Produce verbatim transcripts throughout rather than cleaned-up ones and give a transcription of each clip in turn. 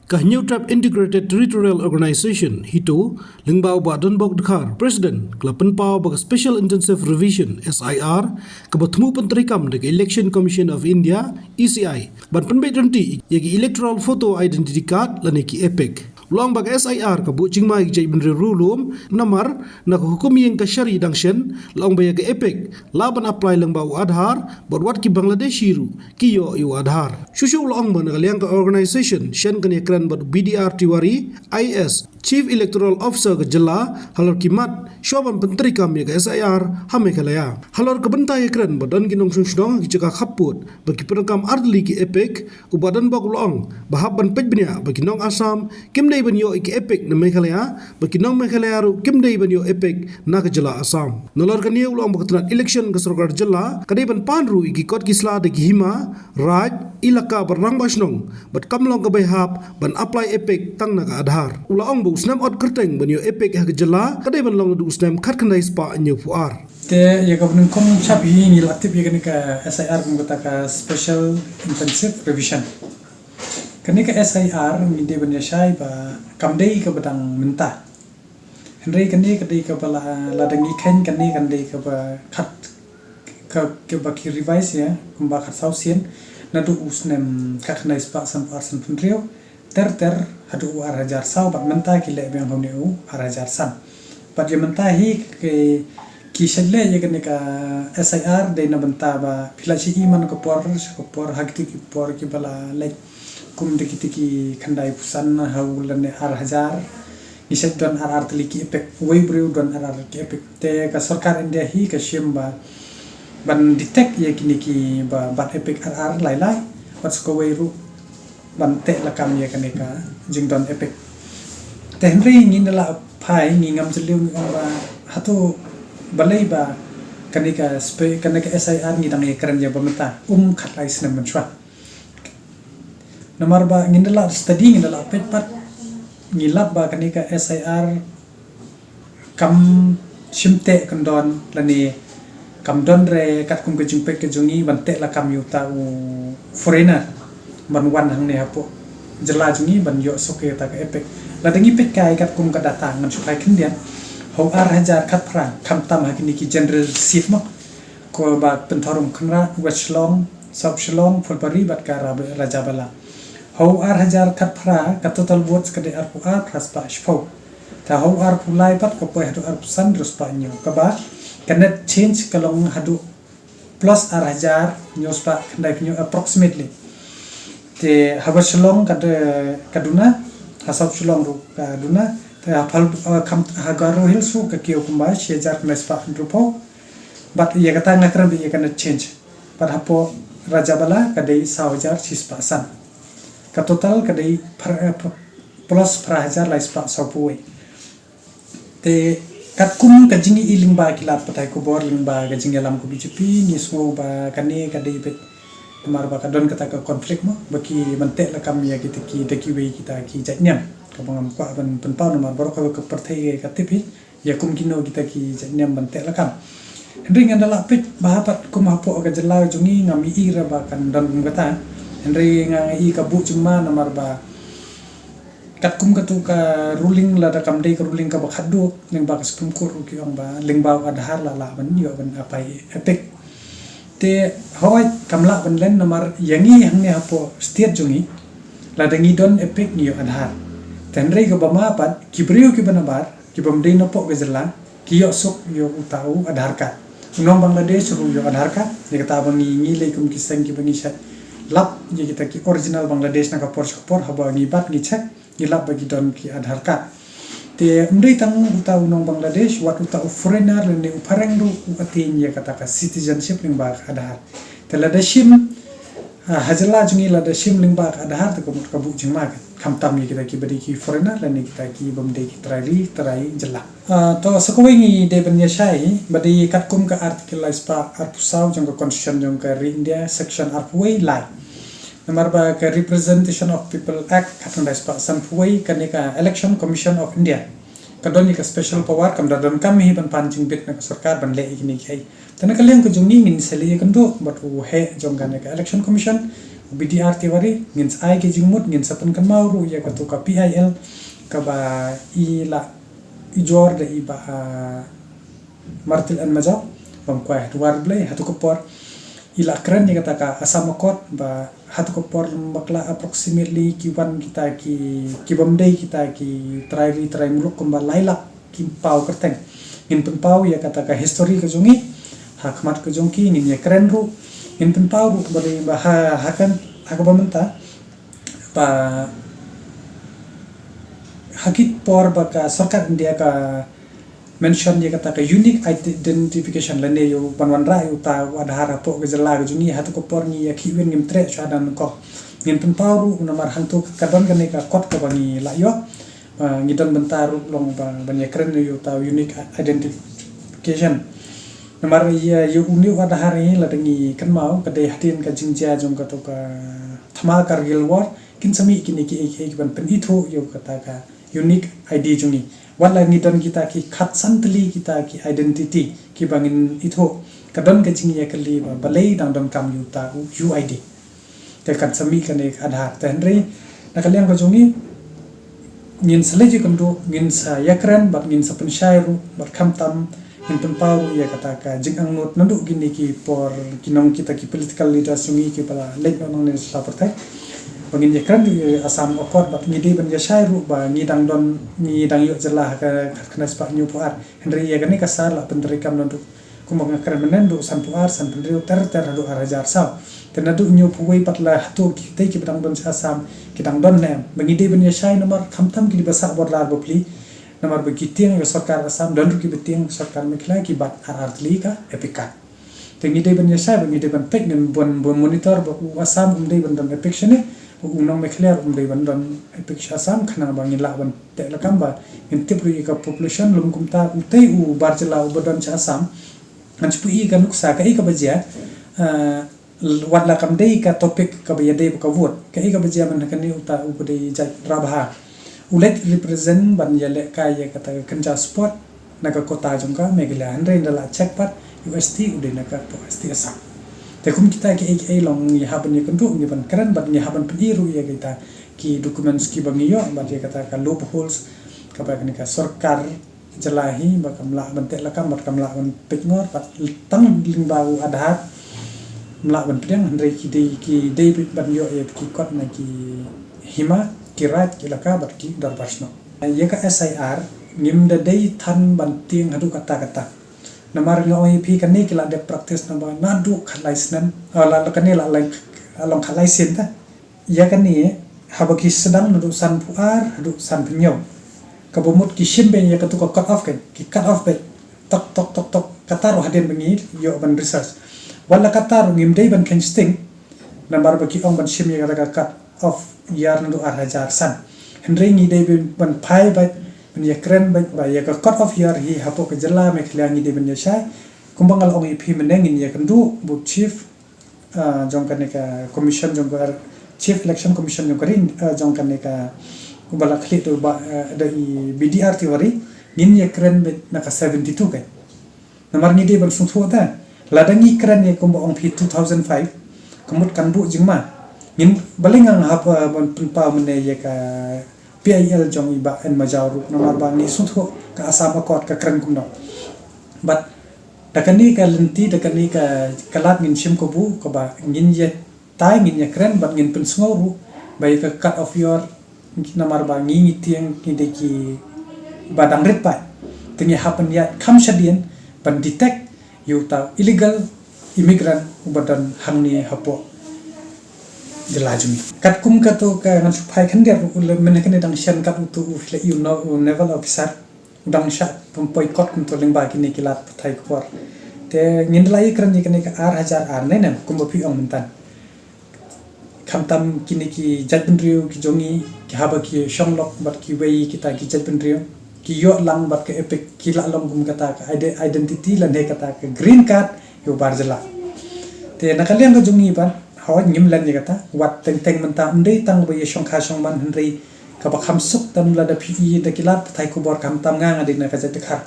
Ka Hynñiewtrep Integrated Territorial Organization, HITO, lyngba u Bah Donbok Dkhar, President, ka la pynpaw ba ka Special Intensive Revision, S I R, kaba thmu pyntreikam da ka Election Commission of India, E C I, ban pynbeit ryntih ïa ki Electoral Photo Identity Card lane ki EPIC. U la ong ba ka S I R ka buh jingma ïa ki jaitbynriew riewlum, namar na ka hukum ïing ka shari dang shen la ong ba ïa ka EPIC lah ban apply lyngba u Aadhaar, bad wat ki Bangladeshi ruh ki ïoh ïa u Aadhaar. Shuh shuh u la ong ba na ka liang ka organization shen kan ïakren bad u B D R Tiwari, I A S, Chief Electoral Officer ka jylla, halor ki mat shwa ban pyntreikam ïa ka S I R ha Meghalaya. Halor ka bynta ïakren ba don ki nongshong shnong ha ki jaka khappud ba ki pyndonkam artylli ki EPIC, u Bah Donbok u la ong ba hap ban peit bniah ba ki nong Assam kim dei ban ïoh ïa ki EPIC na Meghalaya, ba ki nong Meghalaya ruh kim dei ban ïoh EPIC na ka jylla Assam. Nalor kane u la ong ba ka tnat election ka sorkar jylla ka dei ban pan ruh ïa ki kot ki sla da ki hima, raid, elaka bad rangbah shnong, bad kam long kaba hap ban apply EPIC tang na ka Aadhaar. U la ong ba u snem ot kyrteng ban ïoh EPIC ha ka jylla ka dei ban long naduh u snem khatkhyndai spah hynñiewphew ar. Te ïa kaba nyngkong shap hi ngi la tip ïa kane ka S I R kum kata ka Special Intensive Revision. Kane ka S I R ngi dei ban ïa shai ba kam dei kaba dang mynta. Hynrei kane ka dei kaba la, la dang ngi khein kane kan dei kaba khat ka, kaba ki revise ïa kumba khatsaw sien naduh u snem khatkhyndai spah sanphew ar sanphew hynriew ter ter haduh u ar hajar saw bad mynta ki leh biang ha une u ar hajar san. Bad ïa mynta hi ki, ki shait leh ïa kane ka S I R dei na bynta ba phi la shu i man ka por sha ka por ha kito ki por kiba la leit kum da kito ki khyndai phew san ha u lane ar hajar. Ngi shait don ar ar tylli ki EPIC, uwei u briew don ar ar ki EPIC. Te ka sorkar India hi ka shim ba ban detect ïa kine ki ba bat EPIC ar ar lai lai. Bad sa kawei ruh ban teh lakam ïa kane ka jingdon EPIC. Te hynrei ngin da la phai ngi ngam jylliew ngi ong ba hato balei ba kane ka spe-, kane ka S I R ngi dang ïakren ïa ba mynta um khatlai snem mynshuwa. Namar ba ngin da la study ngin da la peit pat ngi lap ba kane ka S I R kam shim teh kyndon lane kam don re katkum ka jingpeit ka jong ngi ban teh lakam ïa uta u foreigner ban wan hangne hapoh jylla jong ngi ban ïoh suk ïa uta ka EPIC. Lada ngi peit kai katkum ka data ngan shu phai khyndiat ha u ar hajar khatphra khamtam ha kine ki general seat mo. Ko ba Pynthorumkhanrad, West Shillong, South Shillong, Phulbari bad ka Rab-, Rajabala. Ha u ar hajar khatphra ka total votes ka dei arphew ar phra spah shiphew. Te ha u arphew lai pat ka poi haduh arphew san hynriew spah hynñiew. Kaba ka net change ka long haduh plus ar hajar hynñiew spah khyndaiphew hynñiew approximately. Te ha West Shillong ka de-, ka duna, ha South Shillong ruh ka duna. Te ha Phal-, ha Kham-, ha Garo Hills ruh ka kiew kumba shi hajar khyndai spah hynriewphew. Bad ïa kata nga kren ba ïa ka net change. Bad hapoh Rajabala ka dei saw hajar shi spah san. Ka total ka dei phra-, eh, ph-, plus phra hajar lai spah sawphew wei. Te katkum ka jingïohi lyngba ki lad pathai khubor lyngba ka jingïalam ka B J P ngi sngew ba kane ka dei beit namar ba ka don kata ka conflict mo ba ki ban teh lakam ïa kita ki da kiwei kita ki jait niam. Kaba ngam kwah ban pynpaw namar baroh kawei ka pyrthei ka tip hi. Ïa kum kino kita ki jait niam ban teh lakam. Hynrei ngan da lah peit ba ha pat kum hapoh ka jylla jong ngi ngam i ra ba kan don kum kata. Hynrei nga ngi i ka buh jingma namar ba katkum katu ka ruling lada kam dei ka ruling kaba khadduh lyngba ka Supreme Court ruh ki ong ba lyngba u Aadhaar la lah ban ïoh ban apply EPIC. Te hooid kam lah ban len namar ïa ngi hangne hapoh state jong ngi lada ngi don EPIC ngi ïoh Aadhaar. Te hynrei kaba ma pat ki briew kiba nabar ki bym dei na pok ka jylla ki ïoh suk ïoh uta u Aadhaar card. U nong Bangladesh ruh ïoh Aadhaar card. Ïa kata ba ngi ngi lei kum ki seng kiba ngi check lap ïa kita ki original Bangladesh na ka por sha ka por haba ngi bat ngi check ngi lap ba ki don ki Aadhaar card. Te ym dei tang uta u nong Bangladesh wat uta u foreigner lane u phareng ruh u attain ïa kata ka citizenship lyngba ka Aadhaar. Te lada shim Ha, ha jylla jong ngi lada shim lyngba ka Aadhaar te ka mut ka buh jingma ka. Khamtam ïa kita kiba dei ki foreigner lane kita ki bym dei ki trai ri trai jylla. Ah, to sa kawei ngi dei ban ïa shai ba dei katkum ka Article lai spah arphew saw jong ka Constitution jong ka ri India Section arphew wei lai. Namar ba ka Representation of People Act khatkhyndai spah sanphew wei kane ka Election Commission of India ka don ïa ka special power kam da donkam hi ban pan jingbit na ka sorkar ban leh ïa kine kiei. Te na ka liang ka jong ngi ngin sa leh ïakynduh bad u heh jong kane ka Election Commission B D R Tiwari, ngin sa ai ka jingmut, ngin sa pynkynmaw ruh ïa katu ka P I L kaba i la ujor da i Bah, ah, Martil N Majaw, bam kwai ha dwar Blei, hatu ka por i la kren ïa kata ka Assam Accord, ba hatu ka por lem bakla approximately ki wan kita ki, ki bym dei kita ki trai ri trai muluk kumba lai lak ki paw kyrteng. Ngin pynpaw ïa kata ka history ka jong ngi ha khmat ka jong ki, ngin ïa kren ruh, ngin pynpaw ruh ba dei ba ha, ha kan, ha kaba mynta ba ha ki por ba ka sorkar India ka mention ïa kata ka unique identification lane ïa u ban wanrah ïa uta u Aadhaar hapoh ka jylla ka jong ngi, hatu ka por ngi ïa khih win ngim treh shuwa da nyngkong. Ngin pynpaw ruh namar hangtu ka don kane ka kot kaba ngi la ïoh. Ah, ngi don bynta ruh long ba ban ïa kren ïa uta u unique identification. Namar ïa, ïa une u Aadhaar hi lada ngi kynmaw ka dei hadien ka jingjia jong katu ka thma Kargil War, kin sa mih kine kiei kiei ki ban pynithuh ïa kata ka unique I D jong ngi. Wat la ngi don kita ki khatsan tylli kita ki identity kiba ngin ithuh, ka don ka jingïakylli ba balei dang donkam ïa uta u U I D. Te kan sa mih kane ka Aadhaar. Te hynrei na ka liang ka jong ngi, ngin sa leit ïakynduh, ngin sa ïakren bad ngin sa pynshai ruh bad khamtam ngin pynpaw ruh ïa kata ka jingangnud naduh kine ki por, ki nong kita ki political leaders jong ngi kiba la leit noh nangne sha la pyrthei. Ba ngin ïakren ruh ïa Assam Accord bad ngi dei ban ïashai ruh ba ngi dang don, ngi dang ïoh jylla ha ka khatkhana spah hynñiewphew ar. Hynrei ïa kane ka sar la pyntreikam naduh, kumba nga kren mynne, naduh sanphew ar, sanphew hynriew, ter ter haduh ar hajar saw. Te naduh hynñiewphew wei pat la hato kitei kiba dang don sha Assam ki dang don ne em? Ba ngi dei ban ïashai namar khamtam ki dei ba sah border bapli. Namar ba ki tieng ïa ka sorkar Assam, don ruh kiba tieng sorkar Meghalaya, ki bat ar ar tylli ka EPIC card. Te ngi dei ban ïashai, ba ngi dei ban peit, ngin ban, ban monitor ba u Assam um dei ban don EPIC shane, ba u nong Meghalaya um dei ban don EPIC sha Assam, khnang ba ngin lah ban teh lakam ba ngin tip ruh ïa ka population. Lym kumta utei u bar jylla uba don sha Assam, ngan shu pynpaw ïa ka nuksa kaei kaba jia, eh, wat la kam dei ka topic kaba ïadei bad ka vote, kaei kaba jia mynta kane, uta uba dei jait Rabha u leit represent ban ïalehkai ïa kata ka kynja spot na ka quota jong ka Meghalaya, hynrei ynda la check pat u S T u dei na ka S T Assam. Te kum kita kiei kiei long ngi hap ban ïakynduh, ngi ban kren bad ngi hap ban pyni ruh ïa kita ki documents kiba ngi ïoh bad ïa kata ka loopholes kaba kane ka sorkar jylla hi ba kam lah ban teh lakam bad kam lah ban peit ngor, bad tang lyngba u Aadhaar ym lah ban pdiang, hynrei ki dei, ki dei ban ïoh ïa ki kot na ki hima, ki raid, ki elaka bad ki dorbar shnong. Ïa ka S I R ngim da dei than ban tieng haduh katta katta. Namar nga ong ïa phi, kane ki la dep practice naba naduh khatlai snem, ah, la, la kane la, la long khatlai sien ta. Ïa kane haba ki sdang naduh sanphew ar haduh sanphew hynñiew, kaba mut ki shim beit ïa katu ka cut off, ki cut off beit tok tok tok tok. Kata ruh hadien ba ngi ïoh ban research. Wat la kata ruh ngim dei ban kheiñ sting, namar ba ki ong ban shim ïa kata ka cut off ïar naduh ar hajar san. Hynrei ngi dei ban phai beit, ban ïakren beit ba ïa ka cut off ïar hi hapoh ka jylla Meghalaya ngi dei ban ïashai. Kumba nga la ong ïa phi mynne, ngin ïakynduh bad u chief, ah, jong kane ka commission jong ka, Chief Election Commission jong ka ri, ah, jong kane ka, uba la khlieh da u Bah, ah, da i B D R Tiwari, ngin ïakren beit na ka seventy-two ka. Namar ngi dei ban sngewthuh te, lada ngi kren ïa kumba ong phi two thousand five, ka mut kan buh jingma. Ngin, balei nga hap, ah, ban pynpaw mynne ïa ka P I L jong i Bah N Majaw ruh, namar ba ngi sngewthuh ka Assam Accord ka kren kumno. Bad da kane ka lynti, da kane ka, ka lad ngin shim kabu kaba ngin ïa tai, ngin ïakren bad ngin pynsngew ruh ba ïa ka cut off ïar, namar ba ngi, ngi tieng ngi dei kiba dang rit paid. Te ngi hap ban ïaid kham shadien ban detect ïa uta u illegal immigrant uba don hangne hapoh jylla jong ngi. Katkum katu ka ngan shu phai khyndiat ruh, u leh mynne kane dang shen kat utu u leh u no, u naval officer u dang shah pynpoi kot kumto lyngba kine ki lad pathai khubor. Te ngin da la ïakren ïa kane ka ar hajar ar ne ne, kumba phi ong mynta. Khamtam kine ki jaitbynriew ki jong ngi, ki haba ki shong lok bad kiwei kita ki jaitbynriew, ki ïoh lang bad ka EPIC, ki la long kum kata ka ide-, identity lane kata ka green card ïa u bar jylla. Te na ka liang ka jong ngi pat, hooid ngim len ïa kata, wat teng teng mynta ym dei tang ba ïa shongkha shongman, hynrei kaba kham suk tam lada phi i da ki lad pathai khubor, khamtam nga, nga dei na ka jait Dkhar.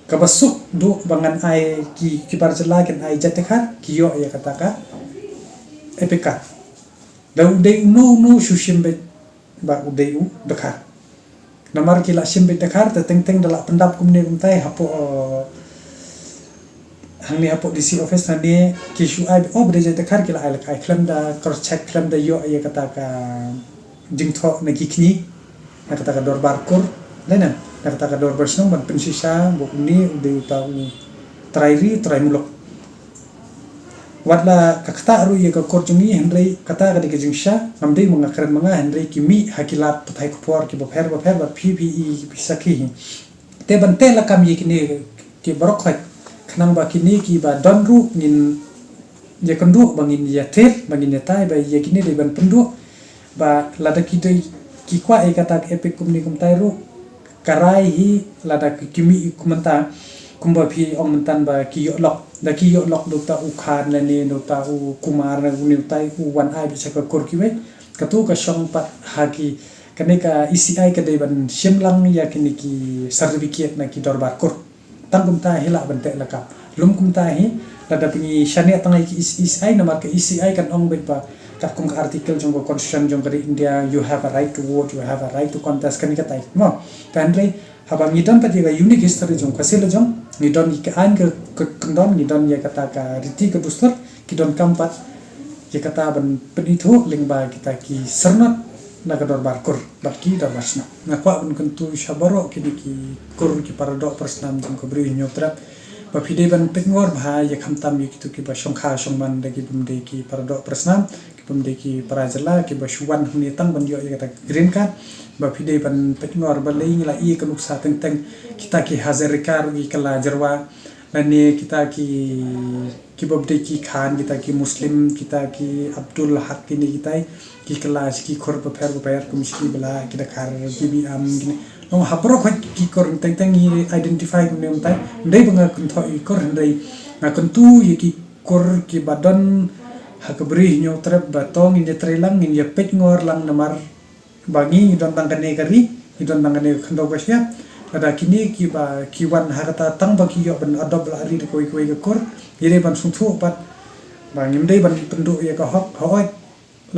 Kaba suk duh ba ngan ai ki, ki bar jylla kin ai jait Dkhar, ki ïoh ïa kata ka EPIC card. Da u dei uno uno shu shim beit ba u dei u dkhar. Namar ki la shim beit dkhar te teng teng da la pyndap kumne kumtai hapoh, eh, hangne hapoh D C office hangne ki shu ai, oh, ba dei jait dkhar ki la ai lehkai khlem da cross check, khlem da ïoh ïa kata ka jingthoh na ki kñi, na kata ka dorbar kur, dei na, na kata ka dorbar shnong ban pynshisha ba une u dei uta u trai ri, u trai muluk. Wat la ka ktah ruh ïa ka kur jong ngi, hynrei kata ka dei ka jingshisha, ngam dei ma nga kren ma nga, hynrei ki mih ha ki lad pathai khubor kiba pher ba pher bad phi phi i phi sakhi hi. Te ban teh lakam ïa kine ki baroh khoit, khnang ba kine kiba don ruh ngin ïakynduh, ba ngin ïathir, ba ngin ïatai, ba ïa kine dei ban pynduh, ba lada ki dei ki kwah ïa kata ka EPIC kumne kumtai ruh, ka rai hi lada ki, ki mih kumta, kumba phi ong mynta ba ki ïoh lok, da ki ïoh lok da uta u Khan lane da uta u Kumar ne une utai u wan ai beit sha ka kur kiwei. Katu ka shong pat ha ki, kane ka ECI ka dei ban shim lang ïa kine ki certificate na ki dorbar kur. Tang kumta hi lah ban teh lakam. Lym kumta hi, lada phi ngi shaniah tang ïa ki ECI, namar ka ECI kan ong beit ba katkum ka article jong ka constitution jong ka ri India, you have a right to vote, you have a right to contest, kane katai. Mo, te hynrei haba ngi don pat ïa ka unique history jong ka Khasi la jong, ngi don ïa ka aiñ ka, ka kyndon, ngi don ïa kata ka riti ka dustur, ki donkam pat ïa kata ban pynithuh lyngba kita ki syrnod na ka dorbar kur bad ki dorbar shnong. Nga kwah ban kyntu sha baroh kine ki kur, ki paradoh parasnam jong ka Bri Hynñiewtrep, ba phi dei ban peit ngor bha ïa khamtam ïa kito kiba shongkha shongman da ki bym dei ki paradoh parasnam, ki bym dei ki para jylla, kiba shu wan hangne tang ban ïoh ïa kata ka green card, ba phi dei ban peit ngor balei ngi la ïoh ka nuksa teng teng, kita ki Hazarika ruh ki kylla jyrwa, lane kita ki, ki bym dei ki Khan, kita ki Muslim, kita ki Abdul Haq, kine kitai ki kylla sha ki kur bapher bapher, kum sha ki Bala, ki Dkhar, ki Biam, kine. Long ha baroh khoit ki kur teng teng ngi identify kumne kumtai. Ym dei ba nga kynthoh ïa ki kur, hynrei nga kyntu ïa ki kur kiba don ha ka Bri Hynñiewtrep ba to ngin ïatreilang, ngin ïapeit ngor lang namar ba ngi, ngi don tang kane ka ri, ngi don tang kane ka khyndew ka shyiap. Lada kine kiba ki wan ha kata tang ba ki ïoh ban adopt la ri da kawei kawei ka kur, ngi dei ban sngewthuh pat ba ngim dei ban pynduh ïa ka hok. Hooid,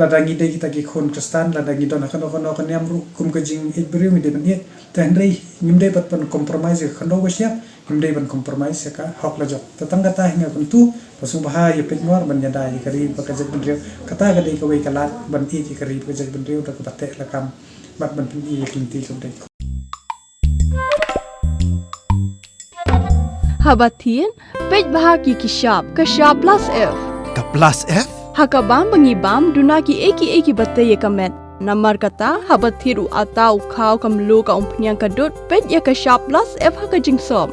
lada ngi dei kita ki khun Khristan, lada ngi don ha kano kano ka niam ruh kum ka jingïeit briew ngi dei ban ïeit. Te hynrei ngim dei pat ban compromise ïa ka khyndew ka shyiap, ngim dei ban compromise ïa ka hok lajong. Te tang kata hi nga kyntu, ba sngewbha ïapeit ngor ban ïada ïa ka ri bad ka jaitbynriew. Kata ka dei kawei ka lad ban ïeit ïa ka ri bad ka jaitbynriew da kaba teh lakam bad ban pyni ïa ka lynti kaba dei. Haba thied, peit bha ki ki shap, ka shap plus F. Ka plus F? Ha ka bam ba ngi bam, duna kiei kiei kiba tei ïa ka met. Namar kata, haba thied u atta, u khaw, ka mluh, ka umphniang, ka dud, peit ïa ka shap plus F ha ka jingsop.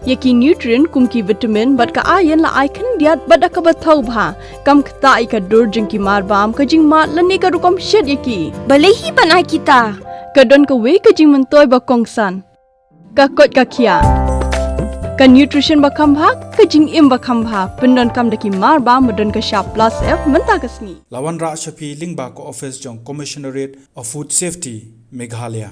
Ïa ki nutrient kum ki vitamin bad ka iron la ai khyndiat bad da kaba thaw bha. Kam ktah ïa ka dur jong ki mar bam, ka jingmad lane ka rukom shet ïa ki. Balei hi ban ai kita? Ka don kawei ka jingmyntoi ba kongsan. Ka koit ka khiah. Ka nutrition ba kham bha, ka jingim ba kham bha. Pyndonkam da ki mar bam ba don ka shap plus F mynta ka sngi. La wanrah sha phi lyngba ka office jong Commissionerate of Food Safety, Meghalaya.